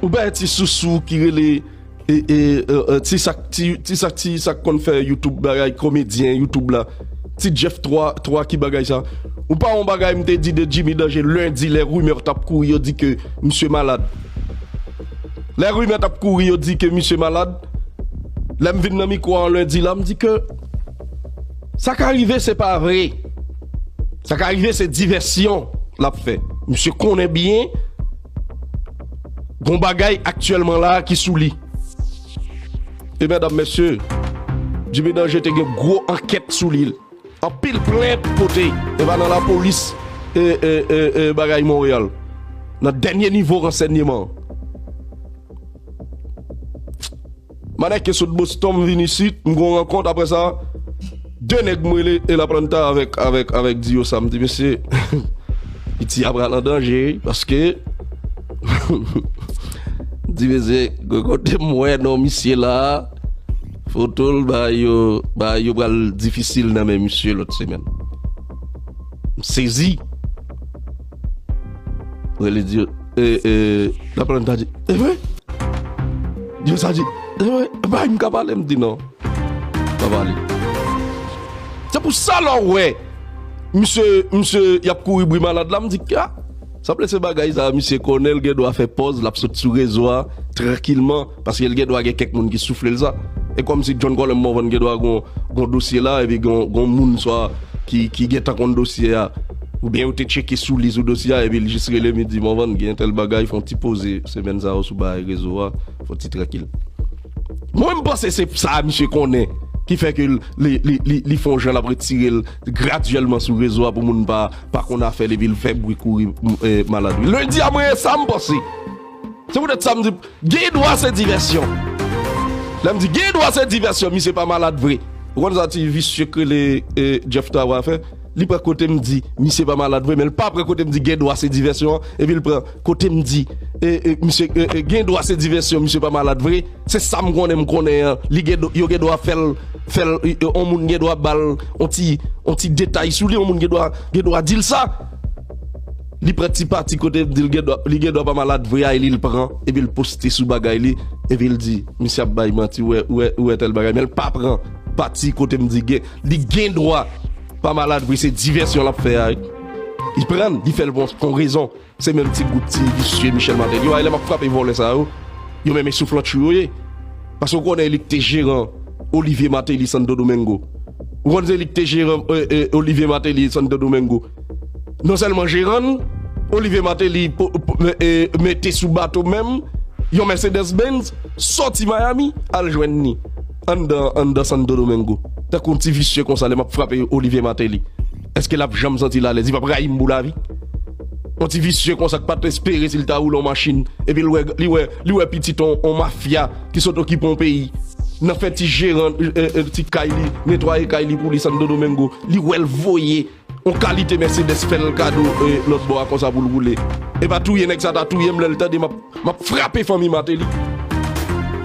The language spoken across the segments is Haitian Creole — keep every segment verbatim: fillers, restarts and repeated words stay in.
Ou pa ti sousou ki rele e, e, e, e, ti sak ti, ti sak ti sak konn fè YouTube bagay komedyen YouTube la. Ti Jeff twa twa ki bagay sa. Ou pa yon bagay m te di de Jimmy Danger lendi lè rimè t ap kouri yo di ke misye malad. Lè rimè t ap kouri yo di ke misye malad. Lè m vin nan mikwo an lendi la m di ke sa ka rive se pa vre. Sa ka rive se divèsyon l ap fè. Misye konnen byen gon bagay aktyèlman la ki sou li. E medam, mesye, Jimmy Danger te gen gwo ankèt sou li. Anpil plent pote. E pa nan lapolis e, e, e, e bagay Monreyal. Nan dènye nivo ransèyman. M anèke sot Boston, m vin isit, m gon rankont, apre sa, de nèg m rele e laplanta avèk, avèk, avèk Dio sa, m di, mesye, piti a pral an danje, wi, paske, m di, mesye, gon kote m wè non misye la, foto l, bagay yo, bagay yo pral difisil nan men misye lòt semèn. M sezi. Rele Dio, e, e, laplanta di, e vre? Dio sa di, e vre? Bay m ka pale, m di non. Pa pale. Se pou sa lè w wè misye, misye, y ap kouri bri malad la, m di, a, sanble se bagay sa, misye konnen l gen dwa fè pòz, l ap sot sou rezo a, trankilman, paske l gen dwa gen kèk moun ki soufle l sa. E kòmsi John Colem Morvan gen dwa gon, gon dosye la, epi gon, gon moun swa ki, ki gentan konn dosye a, oubyen yo te tcheke sou li sou dosye a, epi l jis rele m, li di, Morvan, gen tèl bagay, fè yon ti poze semèn sa yo sou bagay rezo a, fè yon ti trankil. Mwen, m panse se sa misye konnen ki fè ke li, li, li, li fè yon jan l ap retire l gradyèlman sou rezo a pou moun pa, pa konn afè l epi l fè bri kouri, m, e, malad. Wi, lendi a, mwen, e sa m panse. Se poutèt sa m di, gen dwa se divèsyon. Lè m di, gen dwa se divèsyon, misye pa malad vre. Ou konn sa ti visye k rele, e, Jeff Tawa fè? Li pran kote m di, misye pa malad vre, men l pa pran kote m di, gen dwa se divèsyon an, epi l pran kote m di, e, e, misye, e, e, gen dwa se divèsyon, misye pa malad vre. Se sa m konnen, m konnen an. Li gen, yo gen dwa fè l, fè l, e, e, on moun gen dwa ba l on ti, on ti detay sou li, on moun gen dwa, gen dwa di l sa. Li pran ti pati kote m di l gen dwa, li gen dwa pa malad vre a, e li l pran, epi l poste sou bagay li, epi l di, misye ap bay manti, ou wè, ou wè, ou wè tèl bagay, men l pa pran pati kote m di gen, li gen dwa pa malad vre, se divèsyon l ap fè a, wi. Li pran l, li fè l pou, pou rezon. Se menm ti gwoup ti visye Michel Martelly yo, a lè m ap frape vòlè sa yo, yo menm e souflantchou yo ye. Paske w konnen li k te jeran Olivier Martelly Santo Domingo. Ou konn se li k te jeran, e, e, Olivier Martelly Santo Domingo. Non sèlman jeran l, Olivier Martelly po, po, e, mete sou bato menm, yon Mercedes Benz, sòti Miami, al jwenn li anndan, anndan Santo Domingo. Tankou yon ti visye konsa, lè m ap frape Olivier Martelly. Èske l ap janm santi l alèz? Li p ap rayi m pou lavi? Yon ti visye konsa k pa t espere si l ta woule yon machin, epi l wè, li wè, li wè pitit yon, yon mafya ki sot okipe yon peyi, nan fè ti jeran, e, e, ti kay li, netwaye kay li pou li Santo Domingo, li wè l voye yon kalite Mercedes fè l kado, e, lòt bò a konsa pou l woule. E pa touye nèg sa ta touye m lè l tande m ap, m ap frape fanmi Martelly.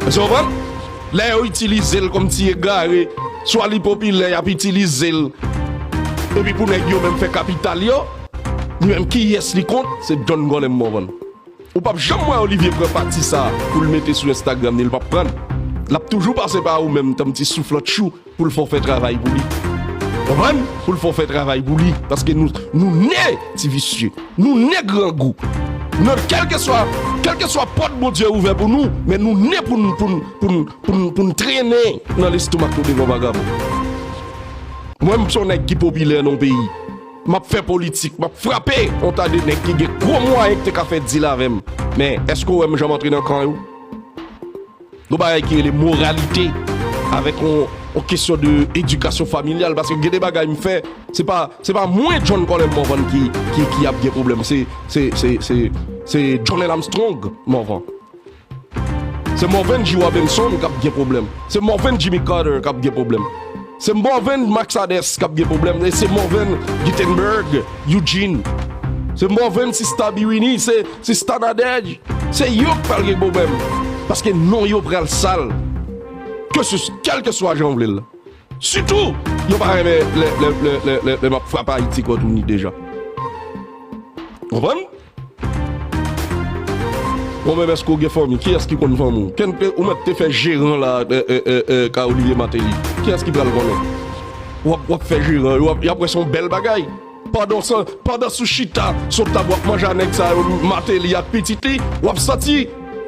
Èske w konprann? Lè yo itilize l kòm ti egare, swa li popilè, y ap itilize l. Epi pou nèg yo menm fè kapital yo, li menm kiyès li kont? Se John Colem Morvan. Ou p ap janm wè Olivier pran pati sa pou l mete sou Instagram ni, l p ap pran l. L ap toujou pase pa ou menm tanm ti souflantchou pou l fè w fè travay pou li. Konprann? Pou l fè w fè travay pou li. Paske nou, nou ne ti visye. Nou ne grangou. Nan kèlkeswa, kèlkeswa pòt Bondye ouvè pou nou, men nou ne pou n, pou n, pou n, pou n, pou n trennen nan lestomak nou devan vagabon. Mwen, m se yon nèg ki popilè nan yon peyi. M ap fè politik, m ap frape yon ta de nèg ki gen gwo mwayen ki te ka fè dil avè m. Men, èske w wè m janm antre nan kan yo? Gon bagay ki rele moralite avèk yon, yon kesyon de edikasyon familyal, paske gen de bagay m fè, se pa, se pa mwen, John Colem Morvan, ki, ki, ki ap gen pwoblèm, se, se, se, se, se Jonel Armstrong Morvan. Se Morvan G. Robinson k ap gen pwoblèm. Se Morvan Jimmy Carter k ap gen pwoblèm. Se Morvan Max Hades k ap gen pwoblèm. E se Morvan Gutenberg, Eugene. Se Morvan Sista Biwini, se Sista Nadège. Se yo k pral gen pwoblèm. Paske non yo pral sal. Ke se, kèlkeswa jan w vle l. Sitou, yo pa renmen lè, lè, lè, lè, lè, lè m ap frape Ayiti kont ou ni deja. Konprann? Bon, menm èske w gen fanmi? Kiyès ki konn fanmi w? Ken, ke, ou mèt te fè jeran la, e, e, e, e, ka Olivier Martelly. Kiyès ki pral konnen? W ap, w ap fè jeran, w ap, y ap wè se yon bèl bagay. Pandan w sa, pandan sou chita sou tab w ap manje a nèg sa yo, Martelly ak pitit li, w ap santi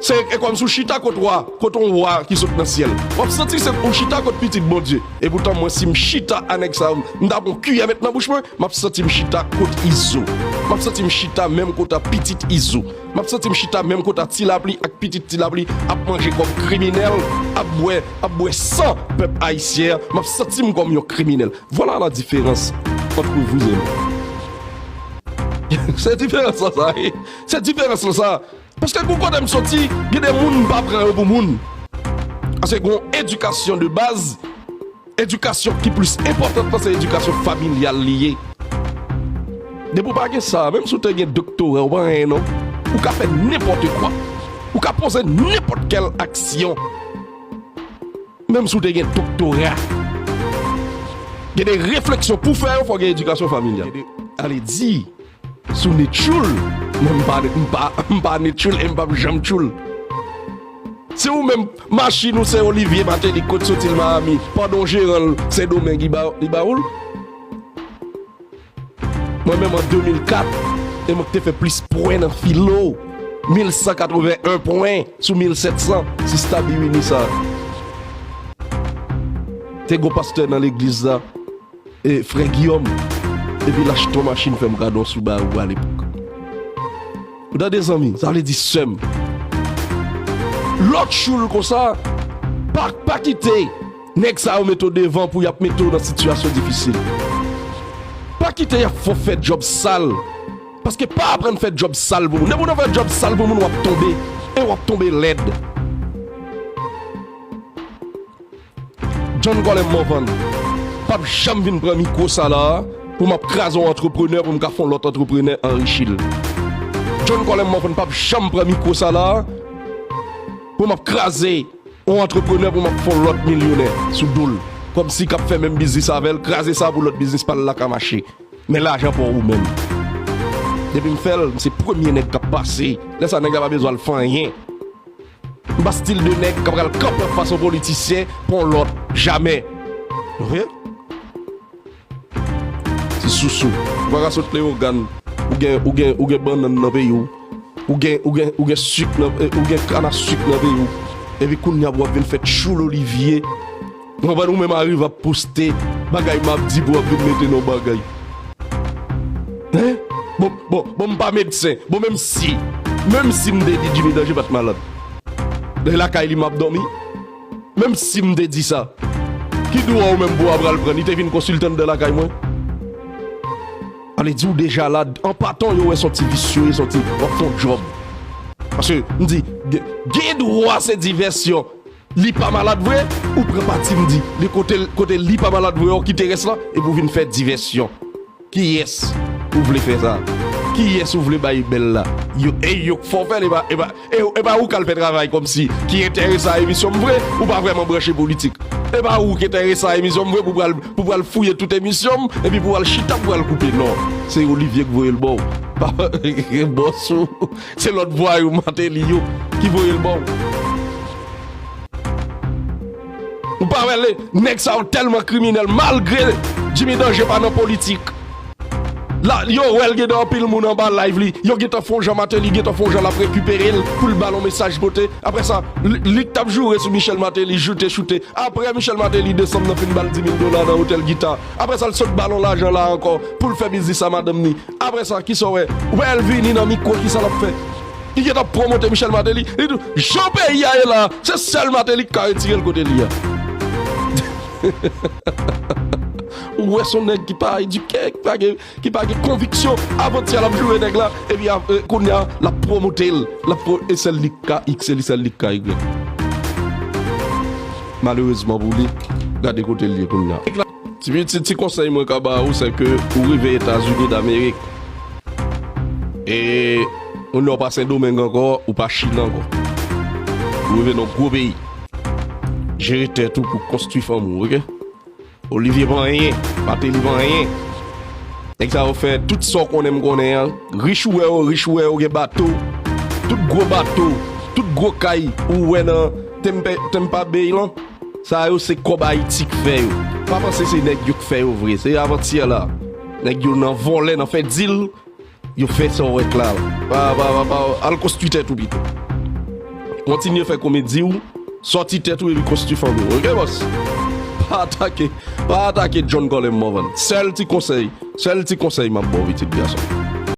se e kòmsi w chita kot wa, kot yon wa ki sot nan syèl. W ap santi se ou chita kot pitit Bondye. Epoutan mwen, si m chita a nèg sa yo, m ta pran kiyè met nan bouch mwen, m ap santi m chita kot Izo. M ap santi m chita menm kot a pitit Izo. M ap santi m chita menm kot a Ti Lapli ak pitit Ti Lapli ap manje kòb kriminèl, ap bwè, ap bwè san pèp ayisyen an. M ap santi m kòm yon kriminèl. Voilà la différence entre vous et moi. Se diferans lan sa, wi. Se diferans lan sa. Paske gon kote m soti, gen de moun m pa pran yo pou moun. Paske gon edikasyon de baz, edikasyon ki plis enpòtan lan se edikasyon familyal li ye. Depi w pa gen sa, menm si w te gen doktora, ou pa anyen non. Ou ka fè nenpòt kwa. Ou ka poze nenpòt kèl aksyon. Menm si w te gen doktora. Gen de refleksyon pou fè yo, fò w gen edikasyon familyal. Gen de, ale di, si w ne tchoul, mwen m pa, m pa, m pa ne tchoul e m p ap janm tchoul. Si ou menm machin ou se Olivier Martelly kot soti l Miami, pandan w jeran l Sendomeng li ba, li ba ou l. Mwen menm an de mil kat, e mwen ki te fè plis pwen nan filo, mil san katreven en pwen sou mil sèt san, sista Biwini sa. Te gon pastè nan legliz la, e, frè Giyòm, epi l achte yon machin fè m kado yon Subaru alepòk. Ou tande zanmi, sa vle di sè m. Lè w tchoul konsa, pa, pa kite nèg sa yo mete w devan pou y ap mete w nan sitiyasyon difisil. Pa kite y ap fè w fè djòb sal. Paske pa aprann fè djòb sal pou moun. Depi w nan fè djòb sal pou moun, w ap tonbe. E w ap tonbe lèd. John Colem Morvan p ap janm vin pran mikwo sa la a pou m ap kraze yon antreprenè pou m ka fè yon lòt antreprenè anrichi l. John Colem Morvan p ap janm pran mikwo sa la a pou m ap kraze yon antreprenè pou m ap fè yon lòt milyonè sou do l. Kòmsi k ap fè menm biznis avè l, kraze sa pou lòt biznis pa l la ka mache. Men lajan pa w ou menm. Depi m fè l, m se premye nèg k ap pase. Lè sa nèg la pa bezwen al fè anyen. M pa stil de nèg k ap pral kanpe anfas yon politisyen pou yon lòt. Jamè. Ou wè? Ti sousou. Ou pa ka sot Leyogàn. Ou gen, ou gen, ou gen bannann nan peyi w. Ou gen, ou gen, ou gen sik nan, eh, ou gen kann a sik nan peyi w. Epi kounye a pou w ap vin fè tchoul Olivier. Ou konprann, ou menm arive ap poste bagay m ap di pou w ap vin mete nan bagay. Hein? Bon, bon, bon, m pa medsen. Bon, menm si, menm si m te di Jimmy Danje pa t malad. Nan lakay li m ap dòmi. Menm si m te di sa. Ki dwa ou menm pou w ap pral pran? Li te vin konsilte anndan lakay mwen. Ale di w deja la, an patan yo wè s on ti visye, s on ti, w ap fè yon djòb. Paske, m di, gen, gen dwa se divèsyon. Li pa malad vre, ou pran pati m di. Li kote, kote li pa malad vre, ou kite rès la, epi w vin fè divèsyon. Kiyès ou vle fè sa? Kiyès ou vle bay bèl la? Yo, e yo k fè w fè l, e pa, e pa, e, e pa ou k al fè travay kòmsi ki enterese a emisyon m vre, ou pa vrèman branche politik. E pa ou ki enterese a emisyon m vre pou pral, pou pral fouye tout emisyon m, epi pou al chita pou al koupe. Non, se Olivier k voye l ba w. Pa bòs ou, se lòt vwayou Martelly yo ki voye l ba w. Ou pa wè le, nèg sa yo tèlman kriminèl, malgre Jimmy Danje pa nan politik. La, yo wè l gen de anpil moun anba live li, yo gentan fè yon jan Martelly, gentan fè yon jan l ap rekipere l pou l ba l yon mesaj pote. Apre sa, li, li k t ap joure sou Michel Martelly, joute, choute. Apre Michel Martelly desann nan fin ba l di mil dola nan otèl Gita. Apre sa, l sot ba l yon lajan la ankò pou l fè biznis a madanm ni. Apre sa, kisa w wè? Ou wè l vini nan mikwo, kisa l ap fè? Li gentan pwomote Michel Martelly. Li di, jan peyi a ye la, se sèl Martelly ki ka retire l kote li a. Ou wè s on nèg ki pa edike, ki pa gen, ki pa gen konviksyon. Avantyè l ap joure nèg la, epi a, e, kounye a, l ap pwomote l. L ap pwo-, e sèl li k ka X, e li sèl li k ka Y. Malerezman pou li, gade kote l ye kounye a. Ti, ti, ti konsèy mwen ka ba ou, se ke ou rive Etazini Damerik. E ou nò pa Sendomeng ankò, ou pa Chili ankò. Ou rive nan gwo peyi. Jere tèt ou pou konstwi fanmi w, oke? Olivier pa anyen, Martelly pa anyen. Nèg sa yo fè tout sa w konnen m konnen an. Rich ou wè yo, rich ou wè yo gen bato. Tout gwo bato, tout gwo kay ou wè nan Tampa, Tampa Bay lan, sa yo se kòb Ayiti k fè yo. Pa panse se nèg yo k fè yo vre. Se avantyè la. Nèg yo nan vòlè, nan fè dil, yo fè sa w wè k la. Pa, pa, pa, pa, al konstwi tèt ou pito. Kontinye fè komedi w, sòti tèt ou epi konstwi fanmi w. Oke, bòs? Pa atake, pa atake John Colin Morvan. Sèl ti konsèy, sèl ti konsèy m ap ba w, pitit gason.